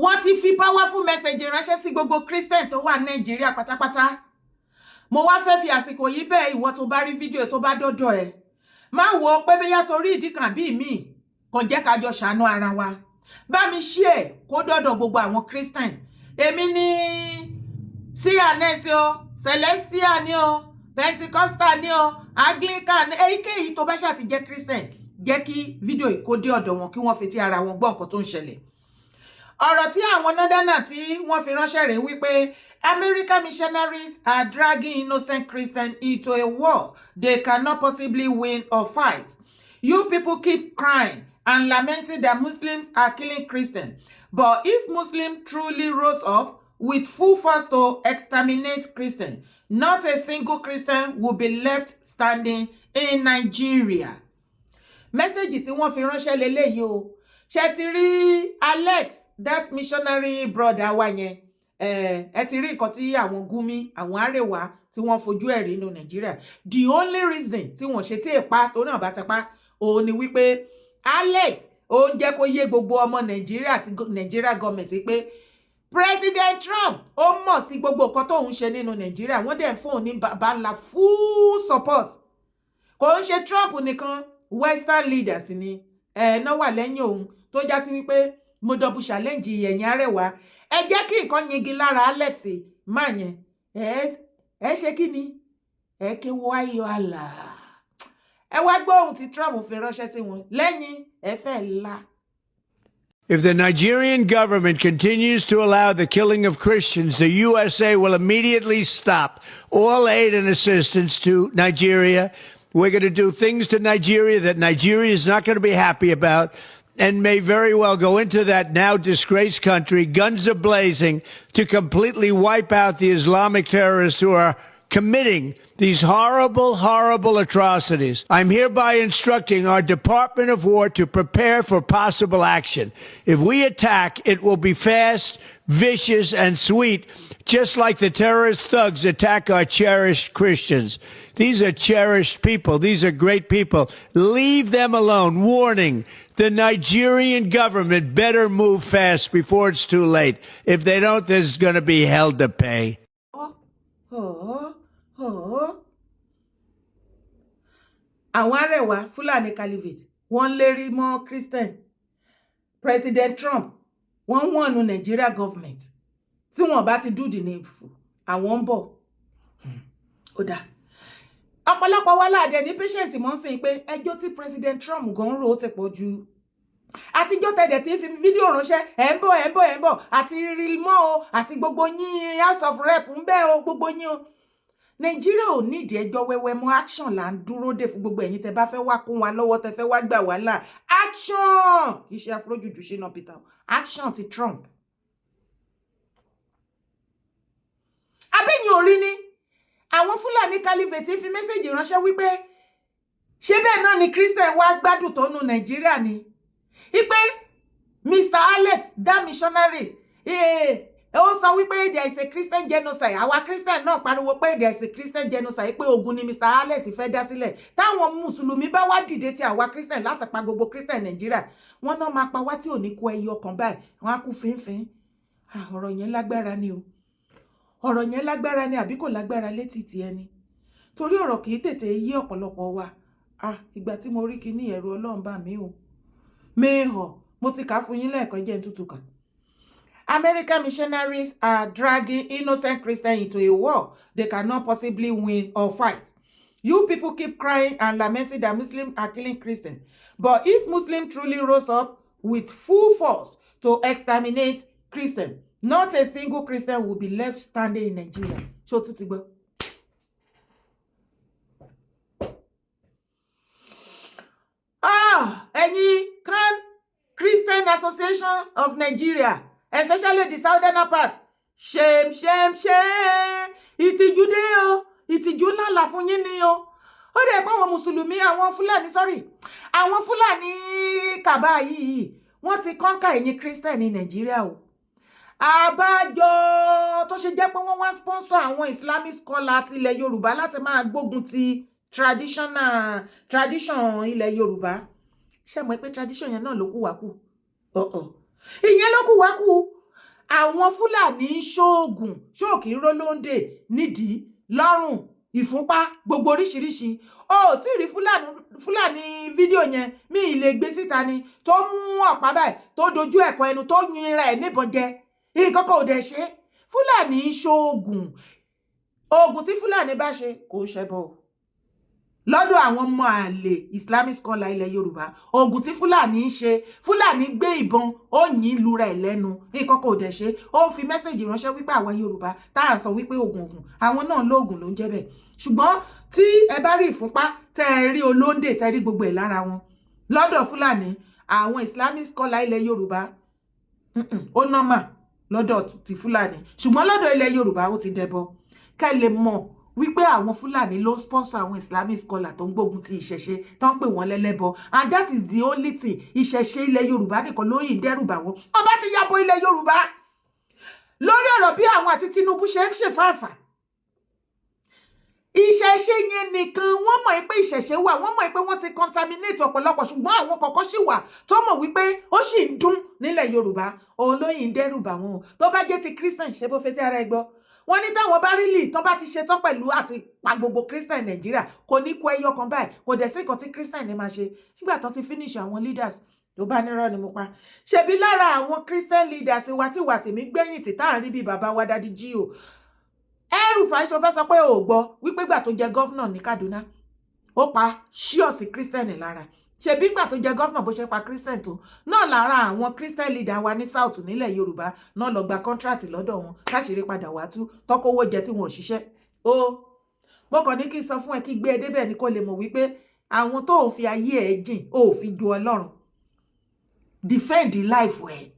Wọ́n ti fi powerful message ránṣẹ́ sí gbogbo Christian tó wà Nàìjíríà pátápátá. Mo wá fẹ́ fi àsìkò yìí bẹ́ẹ̀, ìwọ tó bá rí fídíò tó bá dọ́dọ̀ ẹ̀, má wo pé bóyá torí ìdí kan bí míì kàn, jẹ́ ká jọ ṣàánú ara wa. Bá mi share kó dọ́dọ̀ gbogbo àwọn Christian. Èmi ní C&S o, Celestial ni o, Pentecostal ni o, Anglican ni, èyíkéyìí tó bá ṣáà ti jẹ́ Christian, jẹ́ kí fídíò yìí kó dé ọ̀dọ̀ wọn, kí wọ́n fi tí ara wọn gbọ́ nǹkan tó ń ṣẹlẹ̀. Ọ̀rọ̀ tí àwọn nọ́dánà tí wọ́n fi ránṣẹ́ rẹ̀ wípé American missionaries are dragging innocent Christians into a war they cannot possibly win or fight. You people keep crying and lamenting that Muslims are killing Christians. But if Muslims truly rose up with full force to exterminate Christians, not a single Christian will be left standing in Nigeria. Message tí wọ́n fi ránṣẹ́ leléyìí o. Ṣe ti rí Alex, that missionary brother wa yẹn? Ẹ ti rí nǹkan tí àwọn Gumi, àwọn Àrèwá tí wọ́n fojú ẹ̀ rí nínú Nàìjíríà. The only reason tí wọ́n ṣe tí ì pa tó náà bá ti pa òun ni wípé Alex ó ń jẹ́ kó yé gbogbo ọmọ Nàìjíríà àti Nàìjíríà gọọmẹ̀ntì pé President Trump ó mọ̀ sí gbogbo nǹkan tó ń ṣe nínú Nàìjíríà. Wọ́n dẹ̀ fún òun ní baba ńlá full support. Kò ń ṣe Trump nìkan, Western leaders ni ẹ̀ náà wà lẹ́yìn òun, tó já sí wípé mo double challenge ẹ̀yìn Arẹwà, ẹ jẹ́ kí nǹkan yingi lára Alex má yẹn. Ẹ ṣe kí ni ẹ kí wáyọ àlà. Ẹ wá gbọ́ ohun tí Trump fi ránṣẹ́ sí wọn lẹ́yìn ẹ fẹ́ la. If the Nigerian government continues to allow the killing of Christians, the USA will immediately stop all aid and assistance to Nigeria. We're going to do things to Nigeria that Nigeria is not going to be happy about and may very well go into that now disgraced country, guns a blazing, to completely wipe out the Islamic terrorists who are committing these horrible, horrible atrocities. I'm hereby instructing our Department of War to prepare for possible action. If we attack, it will be fast, vicious, and sweet, just like the terrorist thugs attack our cherished Christians. These are cherished people. These are great people. Leave them alone. Warning. The Nigerian government better move fast before it's too late. If they don't, there's going to be hell to pay. Oh. Àwọn Arẹwà Fúlàní Caliphate, wọ́n ń lérí mọ́ Christian. President Trump, wọ́n ń warn Nigeria government, tí wọ́n bá ti do the needful, àwọn ń bọ̀. Ó dáa, ọ̀pọ̀lọpọ̀ wa láàdẹ ní patient mọ́ sí pé ẹjọ́ tí President Trump gan ń rò ó ti pọ̀ jù. Àtijọ́ tẹ̀dẹ̀ tí ń fi fídíò ránṣẹ́, ẹ̀ ń bọ̀, ẹ̀ ń bọ̀, ẹ̀ ń bọ̀, àti rí mọ́ o, àti gbogbo yín House of Rep ń bẹ́ o, gbogbo yín o. Nàìjíríà ò nídìí ẹjọ́ wẹ́wẹ́ mọ́, action là ń dúró dè fún gbogbo ẹ̀yin tẹ́ bá fẹ́ wá kún wa lọ́wọ́, tẹ́ fẹ́ wá gbà wá là. Action, kì í ṣe afrójújù Shina Peter, action ti Trump. Abẹ́yìn orí ni àwọn Fúlàní Caliphate fi message ránṣẹ́ wípé ṣé bẹ́ẹ̀ náà ni Christian wá gbádùn tó nu Nàìjíríà ni, wípé Mr Alex, that missionaries, ó sọ wípé there is a Christian genocide. Àwa Christian náà pariwo pé there is a Christian genocide, pé ogun ni Mr Alex fẹ́ dá sílẹ̀. Táwọn mùsùlùmí bá wá dìde ti àwa Christian láti pa gbogbo Christian Nàìjíríà, wọn náà máa pa wá tí ò ní kó ẹyọ kan báyìí, wọn á kú fínfín. Ọ̀rọ̀ yẹn lágbára ni o. Ọ̀rọ̀ yẹn lágbára ni àbí kò lágbára létí ti ẹni? Torí ọ̀rọ̀ kì í tètè yé ọ̀pọ̀lọpọ̀ wa. Ìgbà tí mo rí kinní, ẹ̀rù Ọlọ́run bà mí o. Mehọ̀ mo ti kà á fún yín lẹ́ẹ̀kan, jẹ́ n tútù kà. American missionaries are dragging innocent Christians into a war they cannot possibly win or fight. You people keep crying and lamenting that Muslims are killing Christians. But if Muslims truly rose up with full force to exterminate Christians, not a single Christian will be left standing in Nigeria. Ṣé o tún ti gbọ́? Ah, ẹ̀yin CAN, Christian Association of Nigeria, especially the southern part, shame, shame, shame. Ìtìjú dé o, ìtìjú ńlá là fún yín ni o. Ó dẹ̀ pé àwọn mùsùlùmí, àwọn Fúlàní, sorry, àwọn Fúlàní kàbá yìí, wọ́n ti conquer ẹ̀yin Christian ní Nàìjíríà o. Àbájọ tó ṣe jẹ́ pé wọ́n wá sponsor àwọn Islamic scholar ti ilẹ̀ Yorùbá láti máa gbógun ti traditional tradition ilẹ̀ Yorùbá. Ṣé mọ̀ pé tradition yẹn náà ló kù wá kù? Ọ̀ọ̀, ìyẹn ló kù wá kù. Àwọn Fúlàní ń ṣoògùn ṣóòkì rólóńdè nídìí, lọ́rùn, ìfúnpá, gbogbo oríṣiríṣi. O ò tí ì rí Fúlàní fídíò yẹn, mi ì lè gbé síta ni, tó mú ọ̀pá báyìí tó dojú ẹ̀kọ́ ẹnu tó yinra ẹ̀ níbọn jẹ, nǹkan kan ò dẹ̀ ṣe. Fúlàní ń ṣoògùn. Oògùn tí Fúlàní bá ṣe kò ṣẹbọ o lọ́dọ̀ àwọn ọmọ àlè Islamic scholar ilẹ̀ Yorùbá. Oògùn tí Fúlàní ń ṣe, Fúlàní gbé ìbọn, ó yìn lura ẹ̀ lẹ́nu, nǹkan kò dẹ̀ ṣe. Ó ń fi message ránṣẹ́ wípé àwa Yorùbá tá à ń sọ wípé oògùn, oògùn, àwọn náà lóògùn ló ń jẹ́ bẹ́ẹ̀. Ṣùgbọ́n tí ẹ bá rí ìfúnpá, tẹ́ ẹ rí olóńdè, tẹ́ ẹ rí gbogbo ẹ̀ lára wọn lọ́dọ̀ Fúlàní, àwọn Islamic scholar ilẹ̀ Yorùbá, ó normal lọ́dọ̀ ti Fúlàní, ṣùgbọ́n lọ́dọ̀ ilẹ̀ Yorùbá, ó ti dẹbọ. Kẹ́ lè mọ̀ wípé àwọn Fúlàní ló sponsor àwọn Islamic scholar tó ń gbógun ti ìṣẹ̀ṣe, tó ń pè wọ́n lẹ́lẹ́bọ. And that is the only thing. Ìṣẹ̀ṣe ilẹ̀ Yorùbá nìkan ló yìn dẹ́rù bà wọ́n. Ọba ti yabo ilẹ̀ Yorùbá lórí ọ̀rọ̀ bí àwọn àti Tinubu ṣe ń ṣèfàǹfà. Ìṣẹ̀ṣe yẹn nìkan, wọ́n mọ̀ pé ìṣẹ̀ṣe wà, wọ́n mọ̀ pé wọ́n ti contaminate ọ̀pọ̀lọpọ̀, ṣùgbọ́n àwọn kọ̀ọ̀kan sì wà tó mọ̀ wípé ó sì ń dún nílẹ̀ Yorùbá. Òun ló yìn dẹ́rù bà wọ́n o. Tó bá jẹ́ ti Christian, ṣe bó fetí ara ẹ gbọ́, wọ́n ní táwọn bá rí lì tán bá ti ṣetán pẹ̀lú àti pa gbogbo Christian Nàìjíríà, kò ní kó ẹyọ kan báyìí, kò dẹ̀ sí nǹkan tí Christian ní máa ṣe nígbà tán ti finish àwọn leaders. Tó bá nírọ́ ni mo pa, ṣebí lára àwọn Christian leaders wa tí wà tèmi gbẹ̀yìn tí tá à ń rí bí bàbá wa Daddy G.O. El-Rufai sọ fẹ́ sọ pé ò gbọ́ wípé gbà tó jẹ governor ní Kaduna, ó pa ṣíọ̀sì Christian lára. Ṣebí gbà tó jẹ governor, bó ṣe pa Christian tó náà, lára àwọn Christian leader wa ní South nílẹ̀ Yorùbá náà lọ gba contract lọ́dọ̀ wọn, káṣírí padà wá tú tọkọwó jẹ tí wọn ò ṣiṣẹ́ ó. Mo kàn ní kí n sọ fún ẹ, kí gbé ẹ débẹ̀ ni, kó lè mọ̀ wípé àwọn tó ń fi ayé ẹ jìn, ó fi ju Ọlọ́run defend life ẹ.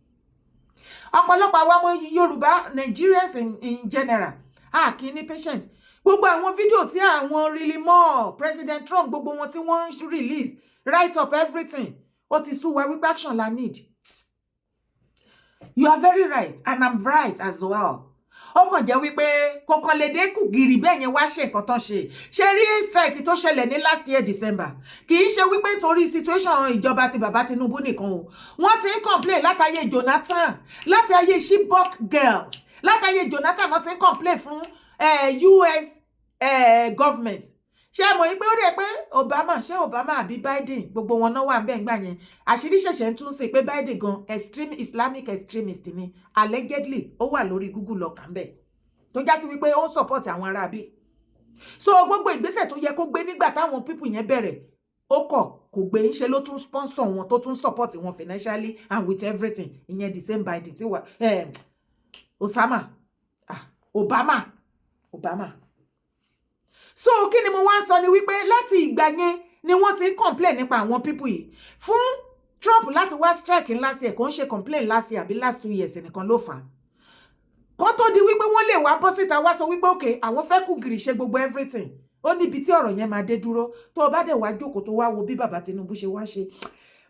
Ọ̀pọ̀lọpọ̀ àwọn ọmọ Yorùbá, Nigerians in general, a kì í ní patient. Gbogbo àwọn fídíò tí àwọn really more President Trump, gbogbo wọn tí wọ́n ń release, write up everything, ó ti sú wa wípé action la need. You are very right and I'm right as well. Ó kàn jẹ́ wípé kò kàn lè dé kù gìrì bẹ́ẹ̀ yẹn wá ṣe nǹkan tán ṣe. Ṣe rí strike tó ṣẹlẹ̀ ní last year December, kì í ṣe wípé torí situation ìjọba ti bàbá Tinubu nìkan o. Wọ́n ti ń complain látàyè Jonathan, látàyè Chibok girls, látàyè Jonathan wọ́n ti ń complain fún US government. Ṣé mọ̀ yín pé ó rẹ̀ pé Obama, ṣé Obama àbí Biden, gbogbo wọn náà wà ń bẹ̀ ńgbà yẹn. Àṣírí ṣẹ̀ṣẹ̀ ń tún sí pé Biden gan, extreme Islamic extremist ni, allegedly. Ó wà lórí Google, lọ kà ń bẹ̀, tó já sí wípé ó ń support àwọn aráabí. So gbogbo ìgbésẹ̀ tó yẹ kó gbé nígbà táwọn people yẹn bẹ̀rẹ̀, ó kọ̀, kò gbé. Ń ṣe ló tún sponsor wọn, tó tún support wọn financially and with everything. Ìyẹn the same Biden tí wà, Osama, ah, Obama, Obama. So kí ni mo wá ń sọ ni wípé láti ìgbà yẹn ni wọ́n ti ń complain nípa àwọn people yìí. Fún Trump láti wá strike last year, kò ń ṣe complain last year àbí last 2 years nìkan ló fà á. Kó tó di wípé wọ́n lè wá bọ́ síta wá sọ wípé okay, àwọn fẹ́ kú gìrì ṣe gbogbo everything, ó níbi tí ọ̀rọ̀ yẹn máa dé dúró. Tó o bá dẹ̀ wá jókòó, tó wá wo bí bàbá Tinubu ṣe wá ṣe,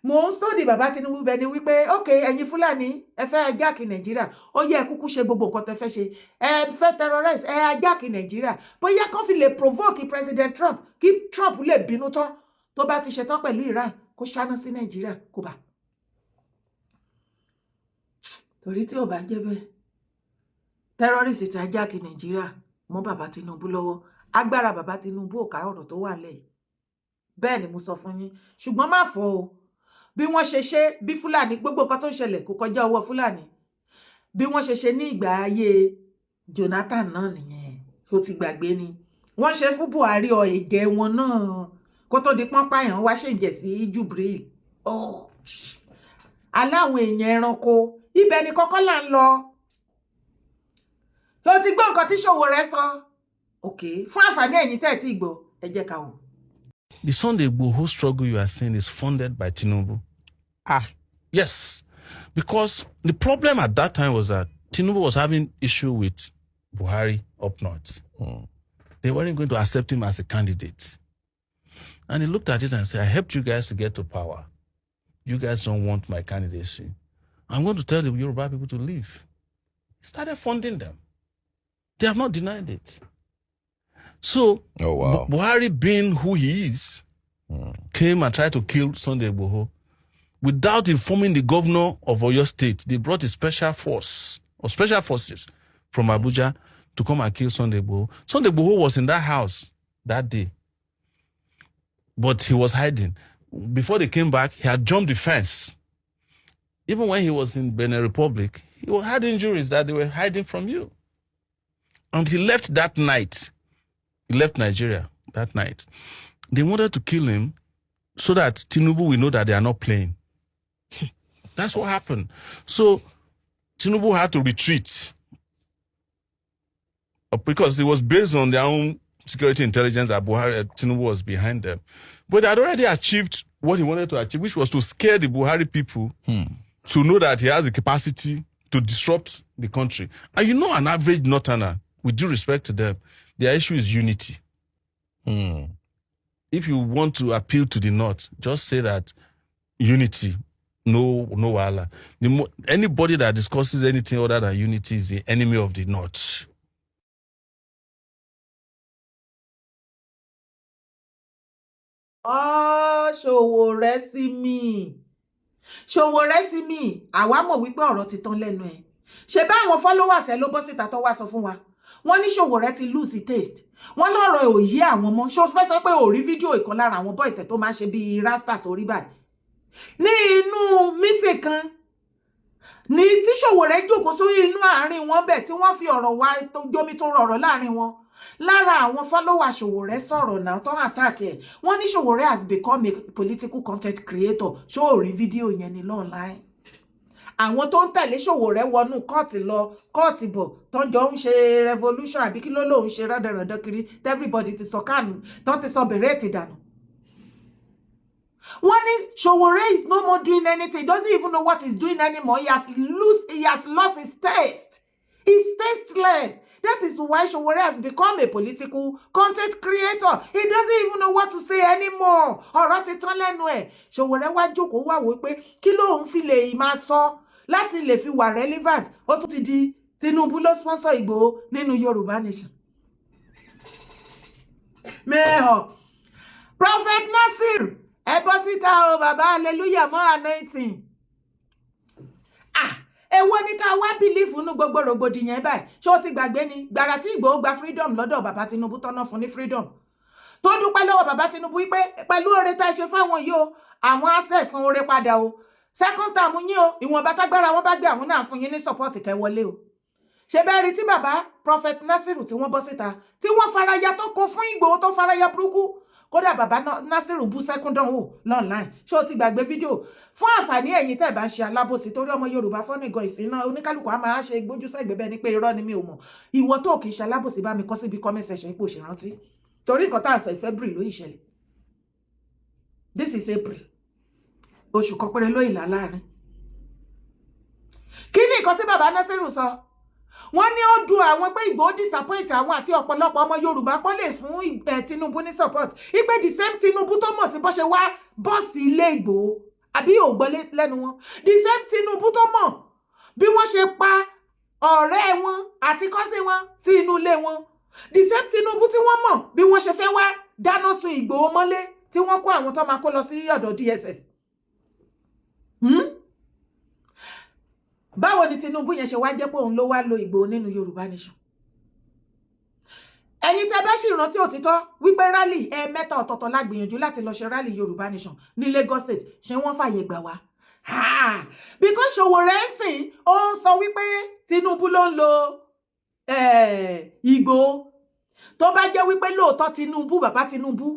mò ń study bàbá Tinubu bẹ ni wípé ok, ẹ̀yin Fúlàní, ẹ fẹ́ hijack Nàìjíríà, ó yẹ ẹ kúkú ṣe gbogbo nǹkan tẹ́ fẹ́ ṣe. Ẹ fẹ́ terrorize, ẹ hijack Nàìjíríà, bóyá kán fi lè provoke President Trump, kí Trump lè bínú tán, tó bá ti ṣetán pẹ̀lú Iran, kó ṣáná sí Nàìjíríà kó bá. Torí tí ò bá jẹ́ bẹ́ẹ̀, terrorist ti hijack Nàìjíríà mọ́ bàbá Tinubu lọ́wọ́. Agbára bàbá Tinubu ò ká ọ̀rọ̀ tó wà lẹ́yìn. Bẹ́ẹ̀ ni mo sọ fún yín. Ṣùgbọ́n má fọ́ o, bí wọ́n ṣe ṣe bí Fúlàní, gbogbo nǹkan tó ń ṣẹlẹ̀ kò kọjá ọwọ́ Fúlàní. Bí wọ́n ṣe ṣe ní ìgbà ayé Jonathan náà nìyẹn, tó ti gbàgbé ni. Wọ́n ṣe fún Buhari, ọ ẹ̀jẹ̀ wọn náà kó tó di pọ́n pààyàn wá ṣèjẹ̀ sí Jubril. Aláwọn èèyàn ẹranko ibẹ̀ ni kọ́kọ́ là ń lọ. Tó ti gbọ́ nǹkan tí Sowore sọ, ok, fún àǹfààní ẹ̀yin tẹ́ ẹ̀ tí gbọ́, ẹ jẹ́ ká wò. The Sunday Igboho struggle you are seeing is funded by Tinubu. Ah. Yes. Because the problem at that time was that Tinubu was having issue with Buhari up north. They weren't going to accept him as a candidate. And he looked at it and said, "I helped you guys to get to power. You guys don't want my candidacy. I'm going to tell the Yoruba people to leave." He started funding them. They have not denied it. So, Oh, wow. Buhari, being who he is, came and tried to kill Sunday Igboho without informing the governor of Oyo State. They brought a special force or special forces from Abuja to come and kill Sunday Igboho. Sunday Igboho was in that house that day, but he was hiding. Before they came back, he had jumped the fence. Even when he was in Benin Republic, he had injuries that they were hiding from you. And he left that night. He left Nigeria that night. They wanted to kill him so that Tinubu will know that they are not playing. That's what happened. So Tinubu had to retreat because it was based on their own security intelligence that Buhari, Tinubu was behind them. But they had already achieved what he wanted to achieve, which was to scare the Buhari people to know that he has the capacity to disrupt the country. And an average northerner, with due respect to them, their issue is unity. If you want to appeal to the north, just say that unity, no wahala. Anybody that discusses anything other than unity is the enemy of the north. Ọ́ Ṣòwòrẹ́ sí mi, Ṣòwòrẹ́ sí mi. Àwa mọ̀ wípé ọ̀rọ̀ ti tán lẹ́nu ẹ̀. Ṣe bá àwọn followers ẹ ló bọ́ síta tó wá sọ fún wa? Wọ́n ní Ṣòwòrẹ́ ti lose taste. Wọ́n lọ́rọ̀ ẹ̀ ò yé àwọn mọ́. Ṣó fẹ́ sọ pé ò rí fídíò ìkan lára àwọn boys ẹ̀ tó máa ń ṣe bíi rasta sórí báyìí ní inú meeting kan ní tí Ṣòwòrẹ́ jókòó sórí inú àárín wọn bẹ̀, tí wọ́n fi ọ̀rọ̀ wá jómi tó rọrọ̀ láàrin wọn? Lára àwọn follower Ṣòwòrẹ́ sọ̀rọ̀ náà tó attack ẹ̀. Wọ́n ní Ṣòwòrẹ́ has become a political content creator. Ṣó ò rí fídíò yẹn ní online? Àwọn tó ń tẹ̀lé Ṣòwòrẹ́ wọnú kóòtù lọ, kóòtù bọ̀, tó ń jọ ń ṣe revolution àbí kí ló lóun ṣe rọ́dọ̀rọ̀dọ̀ kiri, everybody ti sọ kánù tó ti sọ bẹ̀rẹ̀ ti dànù. Wọ́n ní Ṣòwòrẹ́ is no more doing anything. He doesn't even know what he's doing anymore. He has lost his taste. He's tasteless. That is why Sowore has become a political content creator. He doesn't even know what to say anymore. Ọ̀rọ̀ ti tán lẹ́nu ẹ̀. Sowore wá jókòó, wá wò pé kí lóun fi lè máa sọ láti lè fi wà relevant. Ó tún ti di Tinubu ló sponsor Ìgbòho nínú Yorùbá Nation. Mẹ́họ̀. Prophet Nasir, ẹ bọ́ síta o, bàbá hallelujah mọ́ anointing. Ah, èwo ni ká wá believe nínú gbogbo rògbòdìyàn báyìí? Ṣé o ti gbàgbé ni gbàrà tí Ìgbòho gba freedom lọ́dọ̀ bàbá Tinubu, tọ́nà fún ní freedom, tó dúpẹ́ lọ́wọ́ bàbá Tinubu wípé pẹ̀lú oore tá ẹ ṣe fáwọn yìí o, àwọn á sẹ̀san oore padà o, second term yín o, ìwọ̀nba tágbára wọn bá gbé, àwọn náà fún yín ní support kẹ́ wọlé o. Ṣe bẹ́ẹ̀ rí tí bàbá Prophet Nasiru tí wọ́n bọ́ síta, tí wọ́n faraya, tó kó fún Ìgbòho, tó faraya burúkú? Kódà bàbá Nasiru bú sẹ́kún dánwò online. Ṣé o ti gbàgbé fídíò? Fún àǹfààní ẹ̀yin tẹ́ ẹ̀ bá ń ṣe alábòsí, torí ọmọ Yorùbá fọ́nì gan ìsìn náà, oníkálukú á máa ṣe gbójú sẹ́gbẹ̀ẹ́ bẹ́ẹ̀ ni pé irọ́ ni, mi ò mọ̀. Ìwọ tó kì í ṣe alábòsí, bá mi kọ síbi comment section ipò òṣèrántí, torí nǹkan tá à ń sọ, February ló ìṣẹ̀lẹ̀. This is April. Oṣù kan péré ló ìlà láàrin. Kí ni nǹkan tí bàbá Nasiru sọ? Wọ́n ní ó dùn àwọn pé Ìgbòho disappoint àwọn àti ọ̀pọ̀lọpọ̀ ọmọ Yorùbá pọ́n lè fún Tinubu ní support, ipe the same Tinubu tó mọ̀ sí bó ṣe wá bọ́ọ̀sì ilé Ìgbòho, àbí ò gbọ́ lẹ́nu wọn? The same Tinubu tó mọ̀ bí wọ́n ṣe pa ọ̀rẹ́ wọn àti cousin wọn sí inú ilé wọn, the same Tinubu tí wọ́n mọ̀ bí wọ́n ṣe fẹ́ wá dáná sun Ìgbòho mọ́lé, tí wọ́n kó àwọn tó máa kó lọ sí ọ̀dọ̀ DSS. Hmm? Báwo ni Tinubu yẹn ṣe wá jẹ́ pé òun ló wá lo Ìgbòho nínú Yorùbá Nation? Ẹ̀yin tẹ́ bá sì rántí òtítọ́ wípé rally ẹ̀ẹ̀mẹ́ta ọ̀tọ̀ọ̀tọ̀ la gbìyànjú láti lọ ṣe rally Yorùbá Nation ní Lagos State. Ṣé wọ́n fàyè gbà wá? Because Sowore ń sìn, ó ń sọ wípé Tinubu ló ń lo Ìgbòho. Tó bá jẹ́ wípé lóòótọ́ Tinubu, bàbá Tinubu,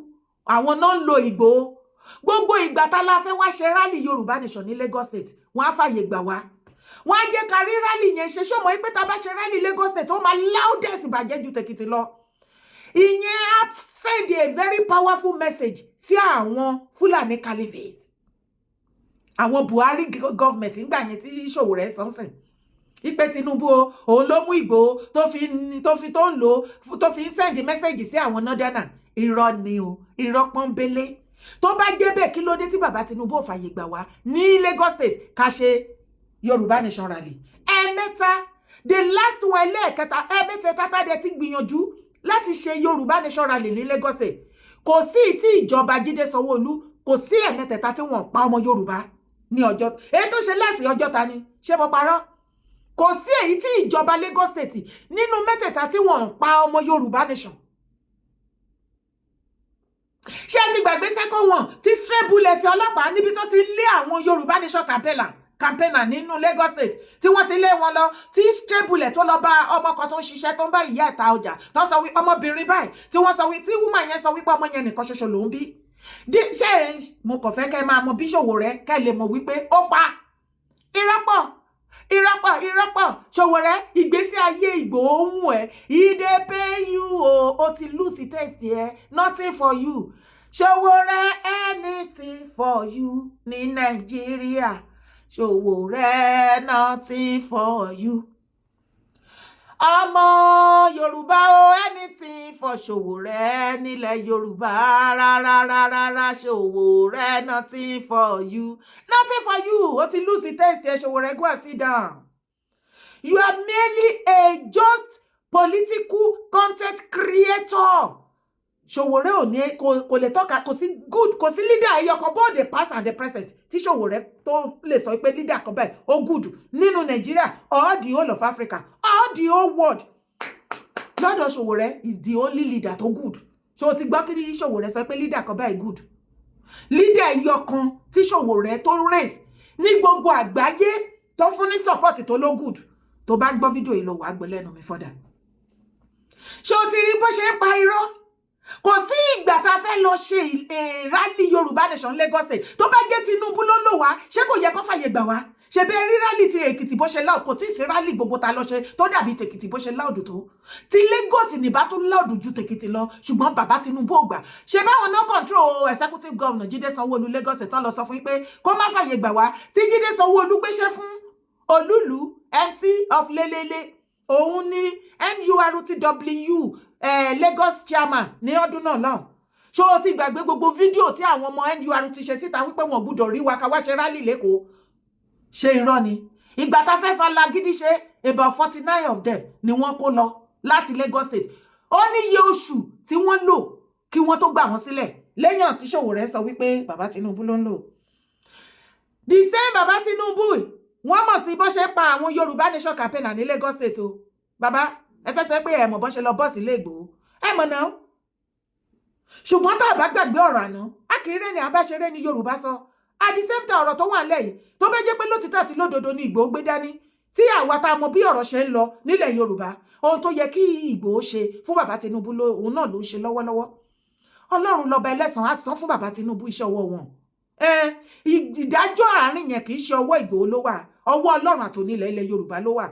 àwọn náà ń lo Ìgbòho, gbogbo ìgbà tá la fẹ́ wá ṣe rally Yorùbá Nation ní Lagos State, wọ́n á fàyè gbà wá, wọ́n á jẹ́ ká rí rally yẹn ṣe. Ṣó mọ̀ pé tá a bá ṣe rally Lagos State, ó máa loudest bàjẹ́ ju tèkìtì lọ? Ìyẹn á send a very powerful message sí àwọn Fúlàní caliphate, àwọn Buhari government ńgbà yẹn tí Sowore sọ́nsìn ipe Tinubu o, òun ló mú Ìgbòho tó fi tó ń lò tó fi ń send message sí àwọn northerner. Irọ́ ni o, irọ́ pọ́nbélé. Tó bá jẹ́ bẹ́ẹ̀, kí ló dé tí bàbá Tinubu ò fàyè gbà wá ní Lagos State ká ṣe Yorùbá Nation rally ẹ̀ẹ̀mẹ́ta? The last one, ẹlẹ́ẹ̀kẹta, ẹ̀ẹ̀mẹ́tẹ̀ẹ̀ta tá a ti gbìyànjú láti ṣe Yorùbá Nation rally ní Lagos State, kò sí tí ìjọba Jídé Sanwó-Olú, kò sí ẹ̀ẹ̀mẹ́tẹ̀ẹ̀ta tí wọ́n pa ọmọ Yorùbá ní ọjọ́ èyí tó ṣe lẹ́sìn ọjọ́ ta ni. Ṣé mo parọ́? Kò sí èyí tí ìjọba Lagos State nínú mẹ́tẹ̀ẹ̀ta tí wọ́n ń pa ọmọ Yorùbá Nation. Ṣé ẹ ti gbàgbé second one tí stray bullet ọlọ́pàá níbi tó ti lé àwọn Yorùbá Nation campaigner nínú Lagos State, tí wọ́n ti lé wọn lọ, tí stray bullet tó lọ bá ọmọ kan tó ń ṣiṣẹ́, tó ń bá ìyá ẹ̀ta ọjà, tó sọ wí ọmọbìnrin báyìí, tí wọ́n sọ wí, tí woman yẹn sọ wípé ọmọ yẹn nìkan ṣoṣo ló ń bí? Ṣé mo kàn fẹ́ kẹ́ máa mọ bí Ṣòwòrẹ́, kẹ́ lè mọ̀ wípé ó pa irọ́pọ̀, irọ́pọ̀, irọ́pọ̀. Ṣòwòrẹ́, ìgbésí ayé Ìgbòho ń ẹ̀, e dey pain you o. O ti lose taste ẹ. Nothing for you, Ṣòwòrẹ́. Anything for you ní Nàìjíríà, Ṣòwòrẹ́, nothing for you. Ọmọ Yorùbá o, anything for Ṣòwòrẹ́ nílẹ̀ Yorùbá rárá rárá. Ṣòwòrẹ́, nothing for you, nothing for you. O ti lose taste ẹ. Ṣòwòrẹ́, go and sit down. You are merely a just political content creator. Ṣòwòrẹ́ ò ní kò lè tọ́ka, kò sí good, kò sí leader ẹyọ kan, both the past and the present, tí Ṣòwòrẹ́ tó lè sọ pé leader kan báyìí ó good nínú Nàìjíríà or the whole of Africa or the whole world. Lọ́dọ̀ Ṣòwòrẹ́ is the only leader tó good. Ṣé o ti gbọ́ kí Ṣòwòrẹ́ sọ pé leader kan báyìí good? Leader ẹyọ kan tí Ṣòwòrẹ́ tó race ní gbogbo àgbáyé, tó fún ní support, tó ló good, tó bá gbọ́ fídíò yìí lọ, wàá gbọ́ lẹ́nu mi fọ́dà. Ṣé o ti rí bó ṣe ń pa irọ́? Kò sí ìgbà tá a fẹ́ lọ ṣe rally Yorùbá Nation Lagos State, tó bá jẹ́ Tinubu ló lò wá, ṣé kò yẹ kó fàyè gbà wá? Ṣe bẹ́ẹ̀ rí rally ti Èkìtì bó ṣe loud? Kò tí ì sí rally gbogbo ta lọ ṣe tó dàbí tèkìtì bó ṣe loud tó. Ti Lagos nìbá tún loud ju tèkìtì lọ, ṣùgbọ́n bàbá Tinubu ò gbà. Ṣe báwọn náà control executive governor Jídé Sanwó-Olú Lagos State, tán lọ sọ fún yín pé kó má fàyè gbà wá, tí Jídé Sanwó-Olú gbéṣẹ́ fún Olúlu MC of Lelele, òun ní NURTW Lagos chairman ní ọdún náà náà. Ṣó o ti gbàgbé gbogbo fídíò tí àwọn ọmọ NUR ti ṣe síta wípé wọn gbúdọ̀ rí wa ká wá ṣe rally l'Ékòó? Ṣé irọ́ ni? Ìgbà tá fẹ́ falagídí ṣe, about 49 of them ni wọ́n kó lọ láti Lagos State. Ó ní iye oṣù tí wọ́n lò kí wọ́n tó gbà wọ́n sílẹ̀, lẹ́yìn tí Ṣòwòrẹ́ sọ wípé bàbá Tinubu ló ń lò. The same bàbá Tinubu, wọ́n mọ̀ sí bó ṣe pa àwọn Yorùbá Nation campaigner ní Lagos State o. Bàbá, ẹ fẹ́ sọ pé ẹ mọ̀ bó ṣe lọ bọ́ọ̀sì ilé Ìgbòho, ẹ mọ̀ náà. Ṣùgbọ́n tá a bá gbàgbé ọ̀rọ̀ àná, a kì í rẹ́ni àbáṣeré ní Yorùbá sọ. At the same time, ọ̀rọ̀ tó wà nílẹ̀ yìí, tó bá jẹ́ pé lótìtọ́ àti lódodo ni Ìgbòho gbé dání, tí àwa tá a mọ bí ọ̀rọ̀ ṣe ń lọ nílẹ̀ Yorùbá, ohun tó yẹ kí Ìgbòho ṣe fún bàbá Tinubu, òun náà ló ń ṣe lọ́wọ́lọ́wọ́. Ọlọ́run lọ́ba ẹlẹ́san, á san fún bàbá Tinubu iṣẹ́ ọwọ́ wọn. Ìdájọ́ àárín yẹn, kì í ṣe ọwọ́ Ìgbòho ló wà, ọwọ́ Ọlọ́run àtònílẹ̀ ilẹ̀ Yorùbá ló wà.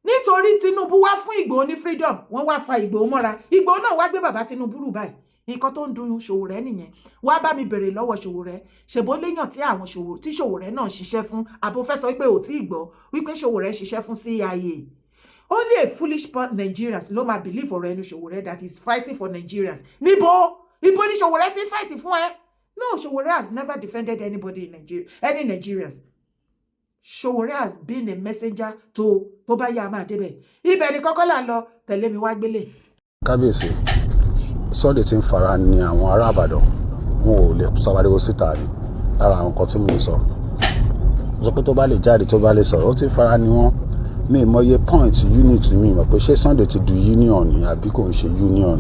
Nítorí Tinubu wá fún Ìgbòho ní freedom, wọ́n wá fa Ìgbòho mọ́ra, Ìgbòho náà wá gbé bàbá Tinubu rù báyìí. Nǹkan tó ń dun Ṣòwòrẹ́ nìyẹn. Wá bá mi bèrè lọ́wọ́ Ṣòwòrẹ́, ṣèbó léèyàn tí àwọn ṣòwò tí Ṣòwòrẹ́ náà ṣiṣẹ́ fún? Àbò fẹ́ sọ wípé ò tí ì gbọ́ wípé Ṣòwòrẹ́ ṣiṣẹ́ fún CIA? Only a foolish Nigerians ló máa believe ọ̀rọ̀ ẹnu Ṣòwòrẹ́ that is fighting for Nigerians. Níbo? Ibo ni Ṣòwòrẹ́ ti fight fún ẹ? No, Ṣòwòrẹ́ has never defended anybody in Nigeria, any Nigerians. Ṣòwòrẹ́ has been a messenger to. Tó bá yá, a máa débẹ̀. Ibẹ̀ ni kọ́kọ́ là ń lọ. Tẹ̀lé mi wá gbélé. Kábíyèsí, Sunday ti ń fara ní àwọn ará Ìbàdàn, wọn ò lè sọ pariwo síta ni. Lára àwọn nǹkan tí mò ń sọ, sọ pé tó bá lè jáde, tó bá lè sọ̀rọ̀, ó ti ń fara ní wọn. Mi mọye point unit, mi mọ̀ pé ṣé Sunday ti du union ni àbí kò ń ṣe union.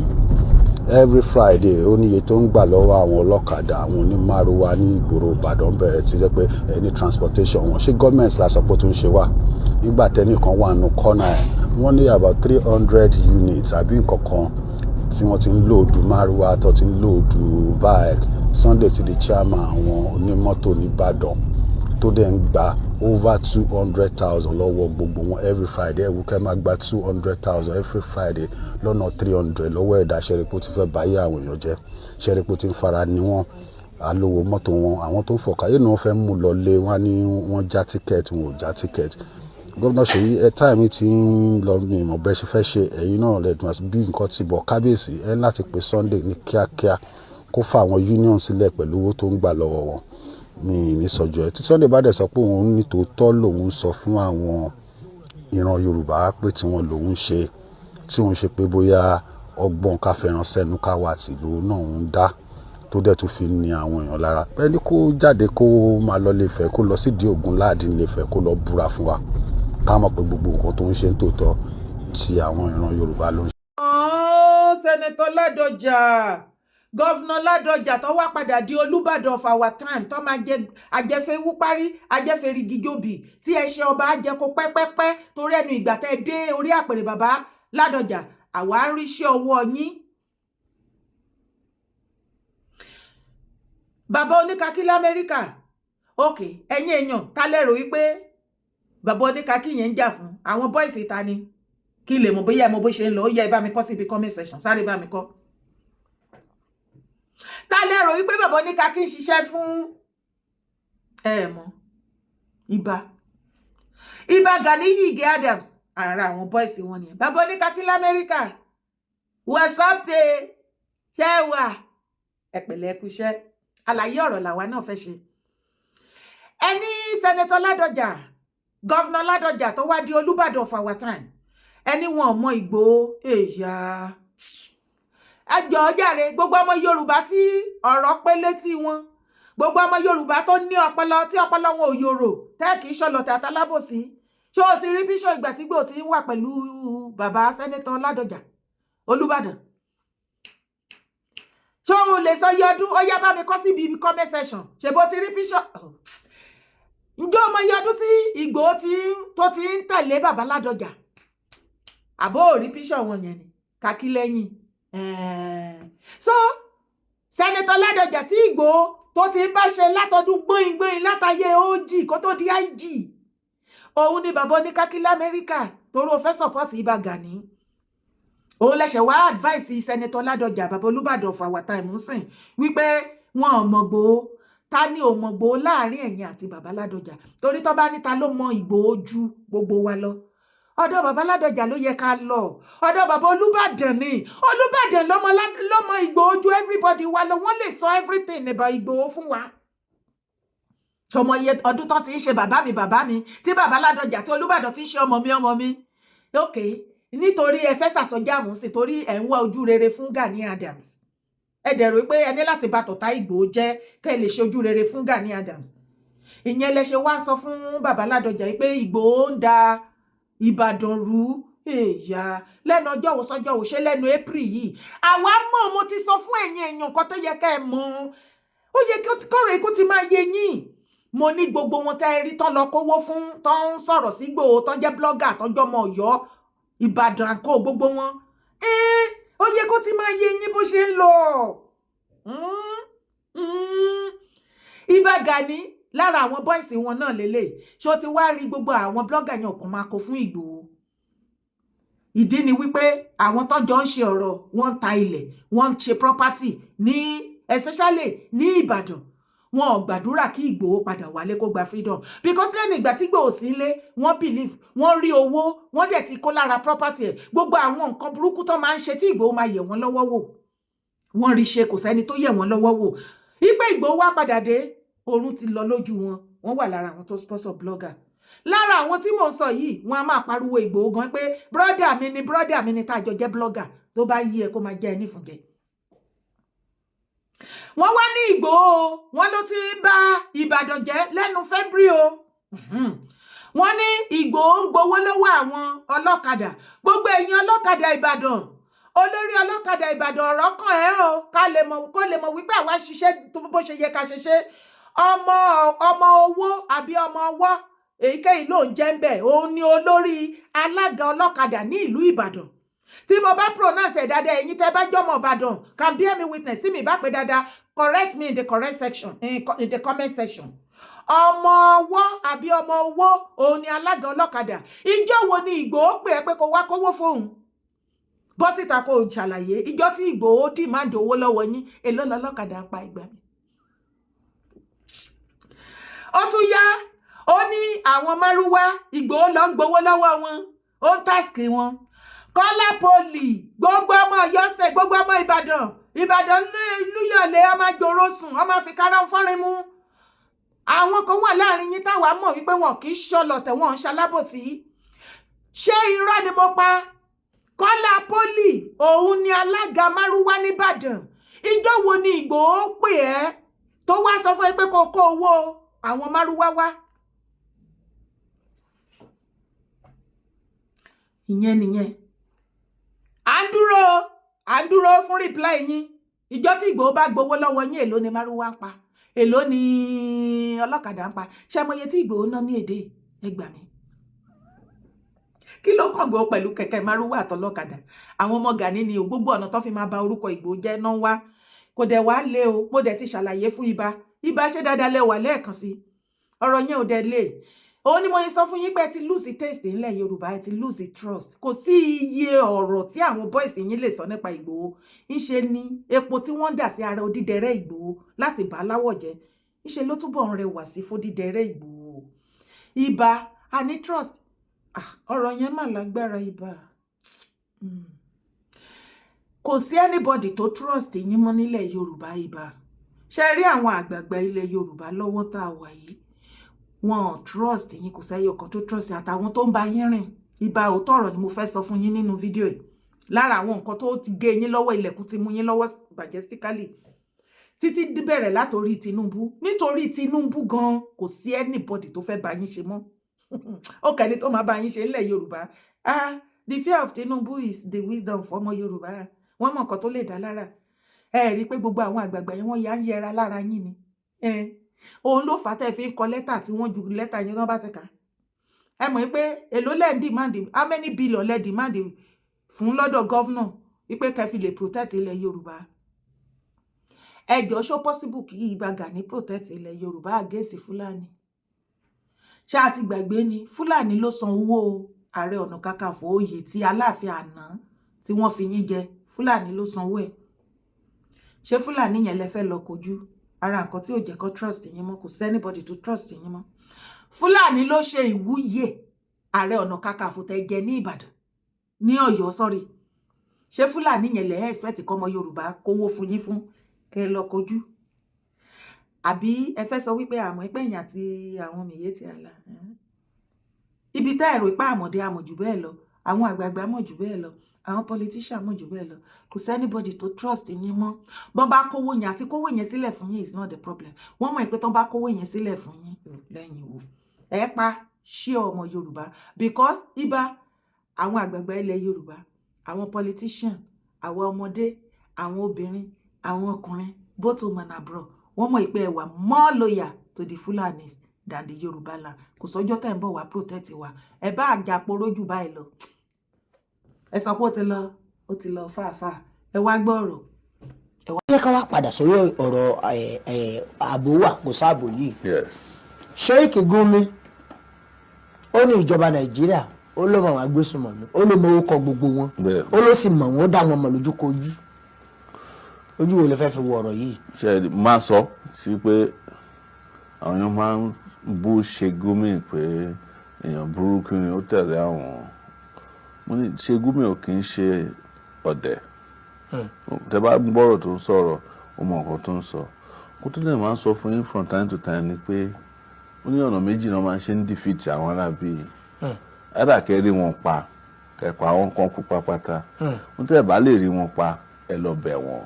Every Friday, ó níye tó ń gbà lọ́wọ́ àwọn ọlọ́kadà, àwọn onímàrúwá ní ìgboro Ìbàdàn bẹ̀rẹ̀ tí jẹ́ pé ẹni transportation wọn, ṣé gọ́ọ̀mẹ̀ntì la sọ pé ó tún ṣe wá nígbà tẹ́nìkan wà nù kọ́nà ẹ̀? Wọ́n ní about 300 units àbí nǹkan kan tí wọ́n ti ń load márúwá, tó ti ń load bike. Sunday ti di chairman àwọn onímọ́tò nìbàdàn, tó dẹ̀ ń gba over 200,000 lọ́wọ́ gbogbo wọn every Friday. Ẹ̀wù kẹ́ máa gba 200,000 every Friday lọ́nà 300 lọ́wọ́ ẹ̀dá. Ṣẹ́rípò ti fẹ́ báyé àwọn èèyàn jẹ́? Ṣẹ́rípò ti ń fara ní wọn alówó mọ́tò wọn, àwọn tó ń fọ̀kà yìí ni wọ́n fẹ́ mú lọ lé wọn ní wọ́n já ticket, wọn ò já ticket. Gómìnà Ṣèyí, ẹ time ti ń lọ, mi ìmọ̀ bẹ́ẹ̀ ṣe fẹ́ ṣe. Ẹ̀yin náà lẹ́dùn àti bí nǹkan ti bọ̀. Kábíyèsí, ẹ láti pe Sunday ní kíákíá, kó fa àwọn union sílẹ̀ pẹ̀lú owó tó ń gbà lọ́wọ́ wọn. Mi ní sọjọ́ ẹ tí Sunday bá dẹ̀ sọ pé òun ní tòótọ́ lòun sọ fún àwọn ìran Yorùbá pé tiwọn lòun ṣe, tí òun ṣe pé bóyá ọgbọ́n ká fẹ́ràn sẹ́nu ká wà tìlú náà ń dá, tó dẹ̀ tún fi ní àwọn èèyàn lára, ẹni kó jáde, kó máa lọ lè fẹ́, kó lọ sídìí Ògùn láàdín lè fẹ́, kó lọ búra fún wa. Ká mọ̀ pé gbogbo nǹkan tó ń ṣe ń tòótọ́ ti àwọn ìran Yorùbá ló ń ṣe. Senator Ládọjà, Governor Ládọjà tó wá padà di Olúbàdàn of our time, tó máa jẹ ajẹfẹwú parí ajẹfẹrigijòbì tí ẹ ṣe ọba àjẹkọ pẹ́pẹ́pẹ́, torí ẹnu ìgbà tẹ́ dé orí àpèrè, bàbá Ládọjà, àwa ń ríṣẹ́ ọwọ́ yín. Bàbá oníkakí lamẹ́ríkà, ok, ẹ̀yin èèyàn, ta lérò wípé bàbá oníkakí yẹn ń jà fún àwọn boys ta ni? Kí lè mọ̀ bóyá ẹ mọ̀ bó ṣe ń lọ. Ó yẹ ẹ bá mi kọ síbi comment section, sáré bá mi kọ. Ta lérò wípé bàbá oníkakí ń ṣiṣẹ́ fún? Ẹ mọ̀ Ìbà Ganiyu Ige Adams, ara àwọn boys wọn nìyẹn. Bàbá oníkakí lamẹ́ríkà, wọ́sọ́pẹ̀ ṣẹ́ wà ẹ pẹ̀lẹ́, kú iṣẹ́. Àlàyé ọ̀rọ̀ làwa náà fẹ́ ṣe. Ẹni Senator Ládọjà, Governor Ládọjà tó wá di Olúbàdàn of our time, ẹni wọn ò mọ Ìgbòho. Èyà, ẹ jọ̀ọ́ jàre, gbogbo ọmọ Yorùbá tí ọ̀rọ̀ pé létí wọn, gbogbo ọmọ Yorùbá tó ní ọpọlọ, tí ọpọlọ wọn ò yòrò, tẹ́ kì í ṣọlọ̀tẹ̀ àtàlábòsí, ṣé o ti rí bíṣọ̀ ìgbà tí Ìgbòho ti ń wà pẹ̀lú bàbá Senator Ládọjà Olúbàdàn? Ṣé o lè sọ iye ọdún? Ó yá, bá mi kọ síbi comment section. Ṣe bó ti rí bíṣọ̀? Ǹjẹ́ o mọ iye ọdún tí Ìgbòho tó ti ń tẹ̀lé bàbá Ládọjà? Àbó ò rí píṣọ̀ wọn yẹn ni kàkí lẹ́yìn. So Senator Ládọjà tí Ìgbòho tó ti ń bá ṣe látọdún gbóyin látàyè OG kó tó di IG, òun ni bàbá oníkákí lamẹ́ríkà, torí o fẹ́ support Ìbà Gani, òun lẹ́sẹ̀ wá advice Senator Ládọjà, bàbá Olúbàdàn of our time ń sìn, wípé wọn ò mọ̀ Ìgbòho. Ta ni ò mọ̀ Ìgbòho láàrin ẹ̀yin àti bàbá Ládọjà? Torí tó bá ní ta ló mọ Ìgbòho ju gbogbo wa lọ, ọ̀dọ̀ bàbá Ládọjà ló yẹ ká lọ. Ọ̀dọ̀ bàbá Olúbàdàn ni. Olúbàdàn ló mọ Ìgbòho ju everybody wa lọ. Wọ́n lè sọ everything about Ìgbòho fún wa. Tọmọ iye ọdún tó ti ń ṣe bàbá mi, bàbá mi, tí bàbá Ládọjà, tí Olúbàdàn ti ń ṣe ọmọ mi, ọmọ mi. Ok, nítorí ẹ fẹ́ sàsọjáàmù sí, torí ẹ̀ ń wá ojú rere fún Gani Adams, ẹ dẹ̀ rò pé ẹ ní láti bá tọ̀tá Ìgbòho jẹ́ kẹ́ ẹ lè ṣe ojú rere fún Gani Adams. Ìyẹn lẹ ṣe wá sọ fún bàbá Ládọjà yìí pé Ìgbòho ń da Ìbàdàn rú. Èyà, lẹ́nu ọjọ́ wo sọ́jọ́ wo? Ṣé lẹ́nu April yìí? Àwa mọ̀. Mo ti sọ fún ẹ̀yin èèyàn nǹkan tó yẹ ká ẹ mọ̀. Ó yẹ kí kọ́rọ̀ ikú ti máa yé yín. Mo ní gbogbo wọn tẹ́ ẹ rí tán lọ kówó fún, tán ń sọ̀rọ̀ sí Ìgbòho, tán jẹ́ blogger, tán jọmọ Ọ̀yọ́, Ìbàdàn àkó gbogbo wọn, ó yẹ kó ti máa yé yín bó ṣe ń lọ. Ìbà Gani lára àwọn boys wọn náà lélẹ̀. Ṣé o ti wá rí gbogbo àwọn blogger yẹn kàn máa kó fún Ìgbòho? Ìdí ni wípé àwọn tó jọ ń ṣe ọ̀rọ̀, wọ́n ń ta ilẹ̀, wọ́n ń ṣe property ní, especially ní Ìbàdàn. Wọn ò gbàdúrà kí Ìgbòho padà wálé kó gba freedom, because lẹ́nu ìgbà tí Ìgbòho sí ilé, wọ́n believe wọ́n rí owó, wọ́n dẹ̀ ti kó lára property ẹ̀. Gbogbo àwọn nǹkan burúkú tó máa ń ṣe tí Ìgbòho máa yẹ̀ wọ́n lọ́wọ́ wò, wọ́n rí ṣe. Kò sẹ́ni tó yẹ̀ wọ́n lọ́wọ́ wò wípé Ìgbòho wá padà dé. Oorun ti lọ lójú wọn. Wọ́n wà lára àwọn tó sponsor blogger. Lára àwọn tí mò ń sọ yìí, wọ́n á máa pariwo Ìgbòho gan pé brother mi ni, brother mi ni, tá a jọ jẹ́ blogger. Tó bá yí ẹ, kó máa jẹ́ ẹ nífúnjẹ. Wọ́n wá ní Ìgbòho, wọ́n ló ti ń bá Ìbàdàn jẹ́ lẹ́nu February o. Wọ́n ní Ìgbòho ń gbowó lọ́wọ́ àwọn ọlọ́kadà. Gbogbo ẹ̀yin ọlọ́kadà Ìbàdàn, olórí ọlọ́kadà Ìbàdàn, ọ̀rọ̀ kàn ẹ́ o. Ká lè mọ̀, kó lè mọ̀ wípé àwa ṣiṣẹ́ bó ṣe yẹ ká ṣe ṣe. Ọmọ ọmọ owó àbí ọmọ ọwọ́ èyíkéyìí ló ń jẹ́ ń bẹ̀. Òun ni olórí alága ọlọ́kadà ní ìlú Ìbàdàn. Tí mo bá pronounce ẹ̀ dáadáa, ẹ̀yin tẹ́ bá jọmọ Ìbàdàn can bear me witness. Sí mi bá pé dáadáa, correct me in the correct section, in the comment section. Ọmọ ọwọ́ àbí ọmọ owó, òun ni alága ọlọ́kadà. Ìjọ wo ni Ìgbòho pè é pé kó wá kówó fóun? Bọ́ síta kó o ṣàlàyé ìjọ tí Ìgbòho demand owó lọ́wọ́ yín. Èló lọ́lọ́kadà pa ìgbà mi? Ó tún yá, ó ní àwọn márúwá, Ìgbòho lọ ń gbowó lọ́wọ́ wọn, ó ń tax wọn. Kọ́lá Poli, gbogbo ọmọ Ọ̀yọ́ State, gbogbo ọmọ Ìbàdàn, Ìbàdàn lúyọ̀lé, ọmọ àjòrò sùn, ọmọ àfikárá fọ́nrin mú. Àwọn kan wà láàrin yín táwa mọ̀ wípé wọn kì í ṣọlọ̀tẹ̀, wọn ń ṣalábòsí. Ṣé irọ́ ni mo pa? Kọ́lá Poli, òun ni alága márúwá nìbàdàn. Ìjọ wo ni Ìgbòho pè ẹ́ tó wá sọ fún ẹ pé kó kó owó àwọn márúwá wá? Ìyẹn nìyẹn. À ń dúró fún reply yín. Ìjọ tí Ìgbòho bá gbowó lọ́wọ́ yín, èló ni márúwá ń pa? Èló ni ọlọ́kadà ń pa? Ṣé mo iye tí Ìgbòho ná ní èdè? Ẹ gbà mí, kí ló kàn gbọ́ pẹ̀lú kẹ̀kẹ́ márúwá àtọlọ́kadà? Àwọn ọmọ Gani ni o. Gbogbo ọ̀nà tó fi máa ba orúkọ Ìgbòho jẹ́ náà wá, kò dẹ̀ wá lé o. Mo dẹ̀ ti ṣàlàyé fún ibà. Ibà ṣe dáadáa lẹ́wà lẹ́ẹ̀kan sí. Ọ̀rọ̀ yẹn ò dẹ̀ lé. Òun ni mo yẹn sọ fún yín pé ẹ ti lose taste ńlẹ̀ Yorùbá, ẹ ti lose trust. Kò sí iye ọ̀rọ̀ tí àwọn boys yín lè sọ nípa Ìgbòho. Ńṣe ni epo tí wọ́n ń dà sí ara odídẹrẹ́ Ìgbòho láti bà á láwọ̀ jẹ́, ńṣe ló túbọ̀ ń rẹwà sí fódídẹrẹ́ Ìgbòho. Ibà a ní trust. Ọ̀rọ̀ yẹn mà lágbára, ibà. Kò sí anybody tó trust yín mọ́ nílẹ̀ Yorùbá. Ibà, ṣe rí àwọn àgbààgbà ilẹ̀ Yorùbá lọ́wọ́ tá a wà yìí, wọn ò trust yín. Kò sẹ́yọ kan tó trust àtàwọn tó ń bá yín rìn. Ibà, òótọ́ ọ̀rọ̀ ni mo fẹ́ sọ fún yín nínú fídíò yìí. Lára àwọn nǹkan tó ti gé yín lọ́wọ́, ilẹ̀kùn ti mú yín lọ́wọ́ majestically, títí bẹ̀rẹ̀ látòrí Tinubu. Nítorí Tinubu gan, kò sí anybody tó fẹ́ bá yín ṣe mọ́. Ó kẹ́ni tó máa bá yín ṣe ńlẹ̀ Yorùbá. Ah, the fear of Tinubu is the wisdom fọmọ Yorùbá. Wọ́n mọ̀ nǹkan tó lè dá lára. Ẹ rí i pé gbogbo àwọn àgbààgbà yẹn, wọ́n yà ń yẹra lára yín ni. Òun ló fà á tẹ́ fi ń kọ lẹ́tà tí wọ́n ju lẹ́tà yẹn tán bá ti kà. Ẹ mọ̀ pé èló lẹ́ ń demand? How many billion lẹ́ demand fún lọ́dọ̀ governor wípé kẹ́ fi lè protect ilẹ̀ Yorùbá? Ẹ jọ̀ọ́, ṣó possible kí Ìbà Gani protect ilẹ̀ Yorùbá against Fúlàní? Ṣé a ti gbàgbé ni? Fúlàní ló san owó Ààrẹ Ọ̀nà Kakanfò, oyè tí Aláàfin àná tí wọ́n fi yín jẹ. Fúlàní ló sanwó ẹ̀. Ṣé Fúlàní yẹn lẹ fẹ́ lọ kojú? Ara nǹkan tí ò jẹ́ kó trust yín mọ́, kò sí anybody tó trust yín mọ́. Fúlàní ló ṣe ìwúyè Ààrẹ Ọ̀nà Kakanfò tẹ́ jẹ ní Ìbàdàn, ní Ọ̀yọ́, sorry. Ṣé Fúlàní yẹn lẹ expect kọ́mọ Yorùbá kówó fún yín fún kẹ́ lọ kojú? Àbí ẹ fẹ́ sọ wípé àmọ́ ẹgbẹ́ yẹn àti àwọn Miyetti Allah, ibi tá ẹ̀rọ ipá àmọ̀dé àmọ̀ jù bẹ́ẹ̀ lọ, àwọn àgbààgbà mọ̀ jù bẹ́ẹ̀ lọ, àwọn politician mọ̀ jù bẹ́ẹ̀ lọ. Kò sí anybody tó trust yín mọ́. Bọ́n bá kówó yẹn àti kówó yẹn sílẹ̀ fún yín is not the problem. Wọ́n mọ̀ pé tọ́n bá kówó yẹn sílẹ̀ fún yín lẹ́yìn wo ẹ pa ṣí ọmọ Yorùbá, because ibà àwọn àgbààgbà ilẹ̀ Yorùbá, àwọn politician, àwọn ọmọdé, àwọn obìnrin, àwọn ọkùnrin, both home and abroad, wọ́n mọ̀ pé ẹ wà more loyal to the Fulanis than the Yorùbá land. Kò sọ́jọ́ tẹ̀ ń bọ̀ wá protect wa. Ẹ bá àjàporó jù báyìí lọ, ẹ sọ pé ó ti lọ, ó ti lọ fàáfàá. Ẹ wá gbọ́ ọ̀rọ̀. Ẹ jẹ́ ká wá padà sórí ọ̀rọ̀ ààbò wà, kò sáàbò yìí. Sheikh Gumi, ó ní ìjọba Nàìjíríà, ó ló mọ àwọn agbésùnmọ̀mí, ó ló mọ orúkọ gbogbo wọn, ó ló sì mọ̀ wọ́n, ó dá wọn mọ̀ lójúkojú. Ojú wo lè fẹ́ fi wo ọ̀rọ̀ yìí? Ṣe máa sọ sí pé àwọn èèyàn máa ń bú Sheikh Gumi pé èèyàn burúkú ni, ó tẹ̀lé àwọn. Mo ní Sheikh Gumi ò kì í ṣe ọ̀dẹ̀. Tẹ bá gbọ́rọ̀ tó ń sọ̀rọ̀, ó mọ nǹkan tó ń sọ. Kó tó lè máa ń sọ fún yín from time to time ni pé ó ní ọ̀nà méjì náà máa ń ṣe ń defeat àwọn arábí. Ẹ̀dà kẹ́ rí wọn pa, kẹ́kọ̀ọ́ àwọn kan kú pápátá. Wọ́n tẹ́ ẹ̀ bá lè rí wọn pa, ẹ lọ bẹ̀ wọ́n.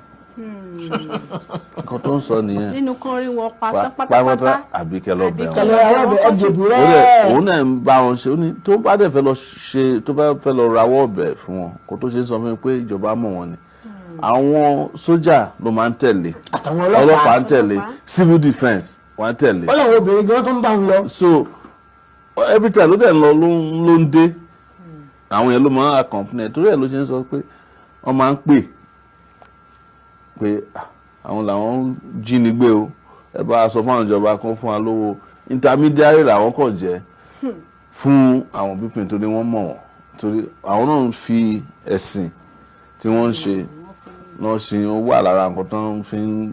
Nǹkan tó ń sọ nìyẹn. Nínú kan rí wọn pa tán pátápátá, àbí kẹ́ lọ bẹ̀ wọ́n. Kẹlẹ alábẹ ẹjẹbù rẹ. Òun náà ń bá wọn ṣe. Ó ní tó bá dẹ̀ fẹ́ lọ ṣe, tó bá fẹ́ lọ rawọ́ ọ̀bẹ̀ fún wọn, kó tó ṣe ń sọ fún mi pé ìjọba mọ̀ wọ́n ni. Àwọn sójà ló máa ń tẹ̀lé, àtàwọn ọlọ́pàá ń tẹ̀lé, civil defence wọ́n ń tẹ̀lé. Ó làwọn obìnrin gan tó ń bá wọn lọ. So every time ló dẹ̀ ń lọ, ló ń dé, àwọn yẹn ló máa ń accompany. Torí ẹ̀ ló ṣe ń sọ pé wọ́n máa ń pè pé àwọn làwọn ń jínigbé o, ẹ bá a sọ fún àwọn ìjọba kan fún wa lówó. Intermediary làwọn kàn jẹ́ fún àwọn pípín, torí wọ́n mọ̀ wọ́n, torí àwọn náà ń fi ẹ̀sìn tí wọ́n ń ṣe náà ṣe ó wà lára nǹkan tó ń fi ń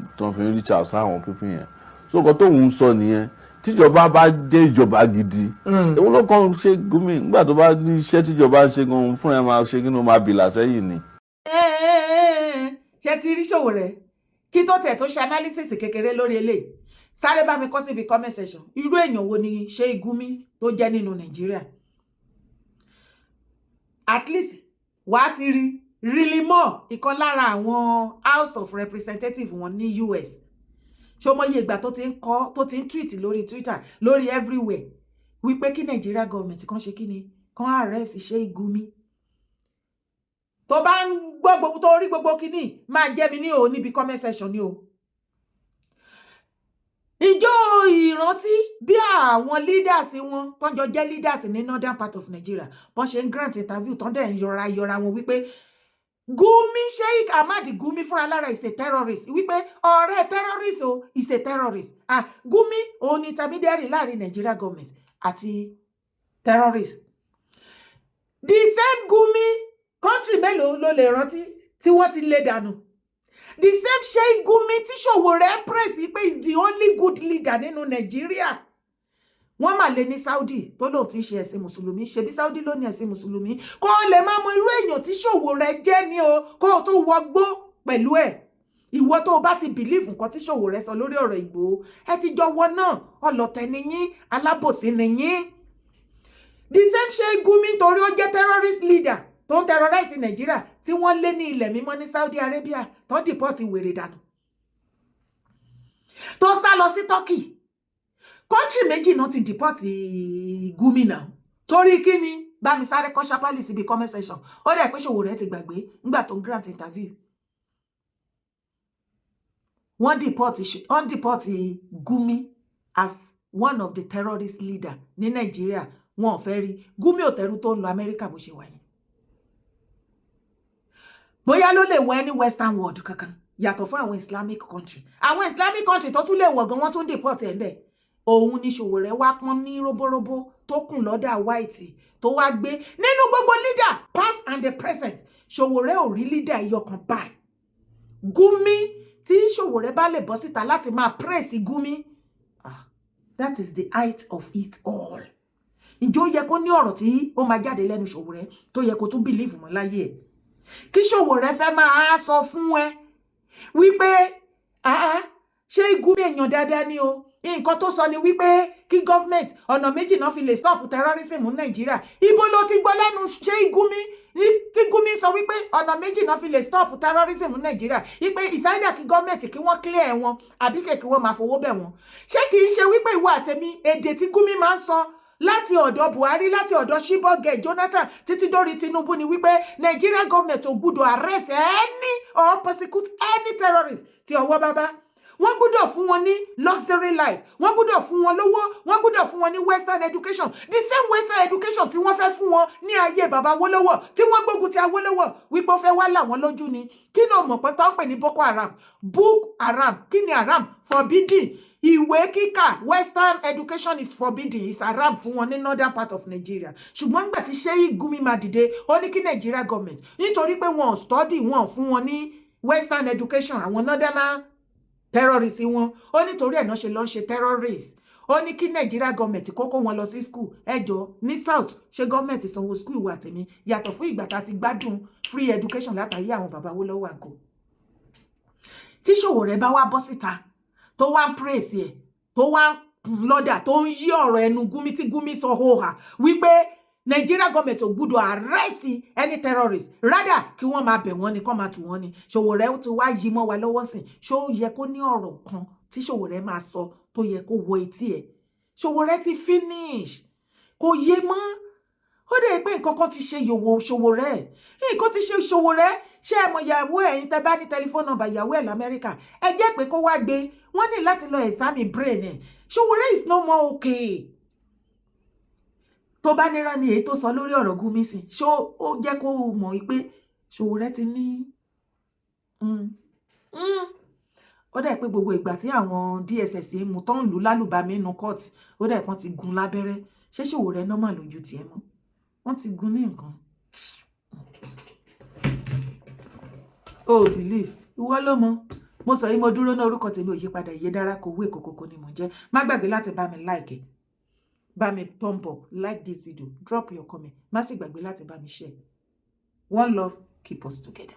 reach out sáwọn pípín yẹn. So nǹkan tóun ń sọ nìyẹn. Tíjọba bá jẹ́ ìjọba gidi, èwo ló kàn ṣe Gumi nígbà tó bá ní iṣẹ́ tíjọba ń ṣe gan fúnra ẹ̀ máa ṣe kí ni, ó máa bìlà sẹ́yìn ni. Ṣe ti rí ṣòwò rẹ kí tó tẹ̀ tó ṣe analysis kékeré lórí eléyìí? Sáré bá mi kọ síbi comment section, irú èèyàn wo ni Sheikh Gumi tó jẹ́ nínú Nàìjíríà? At least wàá ti rí really more ìkan lára àwọn House of Representatives wọn ní US. Ṣé o mọyì ìgbà tó ti ń kọ, tó ti ń tweet lórí Twitter, lórí everywhere, wípé kí Nàìjíríà government kan ṣe kí ni, kan arrest Sheikh Gumi? Tó bá ń gbọ́ gbogbo, tó rí gbogbo kínní, máa jẹ́ mi ní o níbi comment section ni o. Ìjọ ìrántí bí àwọn leaders wọn tó ń jọ jẹ́ leaders ní northern part of Nigeria, bọ́n ṣe ń grant interview, tó ń dẹ̀ ń yọra yọra wọn wípé Gumi, Sheikh Ahmad Gumi fúnra lára is a terrorist, wípé ọ̀rẹ́ terrorist o, is a terrorist. Ah, Gumi òun ni intermediary láàrin Nigeria government àti terrorist. The same Gumi, country mélòó ló lè rántí tí wọ́n ti lé dànù? The same Sheikh Gumi tí Sowore praise pé is the only good leader nínú Nàìjíríà, wọ́n mà lé ní Saudi, tó lóun ti ń ṣe ẹ̀sìn mùsùlùmí. Ṣebí Saudi ló ní ẹ̀sìn mùsùlùmí? Kó o lè máa mọ irú èèyàn tí Sowore jẹ́ ní o, kó o tó wọgbó pẹ̀lú ẹ̀. Ìwọ tó o bá ti believe nǹkan tí Sowore sọ lórí ọ̀rọ̀ Ìgbòho, ẹ ti jọ wọ náà. Ọlọ̀tẹ̀ ni yín, alábòsí ni yín. The same Sheikh Gumi, torí ó jẹ́ terrorist leader tó ń terrorize Nàìjíríà, tí wọ́n lé ní ilẹ̀ mímọ́ ní Saudi Arabia, tó ń deport wèrè dànù, tó sá lọ sí Turkey. Country méjì náà ti deport Gumi náà. Torí kí ni? Bá mi sáré kọ́ ṣápálì síbi comment section. Ó dẹ̀ pé Sowore ti gbàgbé nígbà tó ń grant interview. Wọ́n deport Gumi as one of the terrorist leader ní Nàìjíríà. Wọn ò fẹ́ rí Gumi. Òtẹ́rù tó ń lọ Amẹ́ríkà bó ṣe wà yẹn, bóyá ló lè wọ any western world kankan yàtọ̀ fún àwọn Islamic country. Àwọn Islamic country tó tún lè wọ̀ gan, wọ́n tún deport ẹ̀ bẹ́ẹ̀. Òun ni Sowore wá pọ́n ní róbóróbó, tó kùn lọ́dà white, tó wá gbé nínú gbogbo leader past and the present. Sowore ò rí leader ẹyọ kan báyìí. Gumi tí Sowore bá lè bọ́ síta láti máa praise Gumi, ah, that is the height of it all. Ǹjẹ́ ó yẹ kó ní ọ̀rọ̀ tí ó máa jáde lẹ́nu Sowore tó yẹ kó tún believe mọ́ láyé ẹ̀? Kí Sowore fẹ́ máa sọ fún ẹ wípé, ah, ṣé Gumi èèyàn dáadáa ni o. Nǹkan tó sọ ni wípé kí government, ọ̀nà méjì náà fi lè stop terrorism ní Nàìjíríà. Ibo ló ti gbọ́ lẹ́nu ṣé Gumi ní tí Gumi sọ wípé ọ̀nà méjì náà fi lè stop terrorism ní Nàìjíríà, wípé ìsáyédà kí government kí wọ́n clear wọn, àbí kí wọ́n máa fowó bẹ̀ wọ́n? Ṣé kì í ṣe wípé ìwọ àtẹ̀mí, èdè tí Gumi máa ń sọ láti ọ̀dọ̀ Buhari, láti ọ̀dọ̀ Chibok Jonathan, títí dórí Tinubu ni wípé Nigeria government ò gbúdọ̀ arrest any or persecute any terrorist tí ọwọ́ bá bá? Wọ́n gbúdọ̀ fún wọn ní luxury life, wọ́n gbúdọ̀ fún wọn lówó, wọ́n gbúdọ̀ fún wọn ní western education, the same western education tí wọ́n fẹ́ fún wọn ní ayé bàbá Awólọ́wọ̀, tí wọ́n gbógun ti Awólọ́wọ̀ wípé ó fẹ́ wá là wọ́n lójú ni. Kí ló mọ̀ pé tó ń pè ní Boko Haram? Book Haram. Kí ni haram? Forbidden. Ìwé kíkà, western education is forbidden, is haram fún wọn ní northern part of Nigeria. Ṣùgbọ́n nígbà tí Sheikh Gumi máa dìde, ó ní kí Nigeria government, nítorí pé wọn ò study, wọn ò fún wọn ní western education, àwọn northern terrorist wọn, ó nítorí ẹ̀ náà ṣe lọ́n ṣe terrorist, ó ní kí Nigeria government kókó wọn lọ sí school. Ẹjọ́ ní south, ṣé government sanwó school ìwà tèmi, yàtọ̀ fún ìgbà tá a ti gbádùn free education látàrí àwọn bàbá wo lọ́wọ́ àǹkó? Tí Sowore bá wá bọ́ síta, tó wá ń praise ẹ̀, tó wá ń lọ́dà, tó ń yí ọ̀rọ̀ ẹnu Gumi tí Gumi sọ hóhà wípé Nigeria government ò gbúdọ̀ arrest any terrorist, rather kí wọ́n máa bẹ̀ wọ́n ni, kọ́ máa tù wọ́n ni, Sowore ti wá yí mọ́ wa lọ́wọ́ sìn. Ṣó yẹ kó ní ọ̀rọ̀ kan tí Sowore máa sọ tó yẹ kó wọ etí ẹ̀? Sowore ti finish, kò yé mọ́. Ó dẹ̀ pé nǹkan kan ti ṣe yòwò Sowore, nǹkan ti ṣe Sowore. Ṣé ẹ mọ ìyàwó ẹ̀yin tẹ́ bá ní telephone number ìyàwó ẹ̀ l'Amẹ́ríkà, ẹ jẹ́ pé kó wá gbé. Wọ́n ní láti lọ examine brain ẹ̀. Sowore is no more okay. Tó bá nírọ́ ni èyí tó sọ lórí ọ̀rọ̀ Gumi sí, ṣó ó jẹ́ kó mọ̀ wípé Sowore ti ní Ó dẹ̀ pé gbogbo ìgbà tí àwọn DSS ń mú tó ń lù lálùbami nínú court, ó dẹ̀ kan ti gun lábẹ́rẹ́. Ṣé Sowore normal lójú tiẹ̀ mọ́? Wọ́n ti gun ní nǹkan. Oh, believe, ìwọ ló mọ̀. Mo sọ yìí, mo dúró ní orúkọ tèmi ò yípadà. Ìyé dára kò wé kòkòkò ni mò ń jẹ́. Má gbàgbé láti bá mi like, bá mi thumb up, like this video, drop your comment. Má sì gbàgbé láti bá mi share. One love, keep us together.